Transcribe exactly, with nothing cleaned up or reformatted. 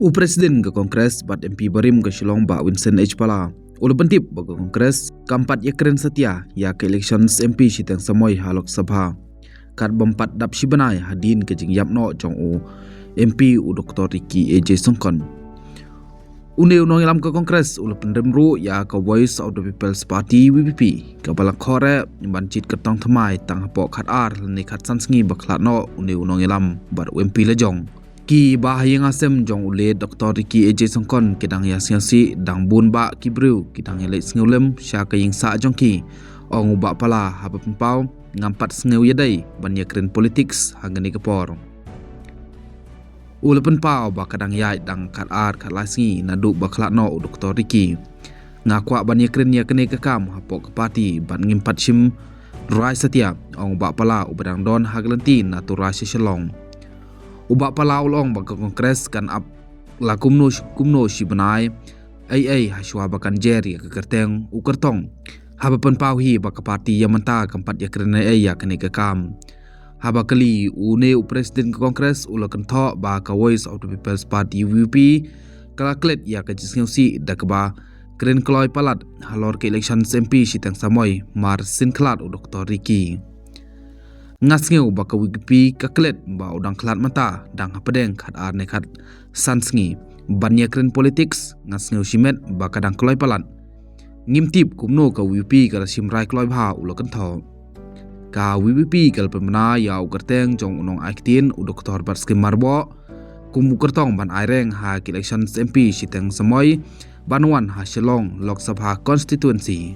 U President ka Congress bad M P barim ka Shillong, Bah Vincent H Pala, u la pyntip ba ka Congress kam pat ïakren satia ïa ka election M P shiteng samoi ha Lok Sabha, kat bym pat dap shi bnai hadien ka jingïap noh jong u M P u Doctor Ricky A J Syngkon. Une u nongïalam ka Congress u la pynrem ruh ïa ka Voice of the People's Party, V P P, kaba la khore ban jied kyrtong thymmai tang hapoh khatar lane khatsan sngi ba khlad noh une u nongïalam bad u M P lajong. Kiba ha ïing ha sem jong u late Doctor Ricky A J Syngkon ki dang ïa sngewsih, dang bun bah ki briew ki dang ïa leit sngewlem sha ka ïing sah jong ki, ong u Bah Pala, haba pynpaw ngam pat sngew ïadei ban ïakren politics ha kane ka por. U la pynpaw ba ka dang ïaid dang khatar khatlai sngi naduh ba khlad noh u Doctor Ricky. Nga kwah ban ïakren ïa kane ka kam hapoh ka party bad ngim pat shim rai satia, ong u Bah Pala uba dang don ha ka lynti na Tura sha Shillong. U Bah Pala u la ong ba ka Congress kan ap la kumno kumno shi bnai ei ei hashwa ba kan jer ïa ka kyrteng u kyrtong, haba pynpaw hi ba ka party ïa mynta kam pat ïakren ei ei ïa kane ka kam. Haba kylli, une u President ka Congress u la kynthoh ba ka Voice of the People's Party, V P P, ka la klet ïa ka jingsngewsih da kaba kren kloi palat halor ka election M P shiteng samoi mar syn khlad u Doctor Ricky. Nga sngew ba ka V P P ka klet ba u dang khlad mynta dang hapdeng khatar ne khatsan sngi ban ïakren politics, nga sngew shimet ba ka dang kloi palat. Ngim tip kumno ka V P P ka la shim rai kloi bha, u la kynthoh. Ka V P P ka la pynbna ïa u kyrteng jong u nongai ktien u Doctor Batskhem Myrboh kum u kyrtong ban aireng ha ka election M P shiteng samoi ban wan ha Shillong Lok Sabha constituency.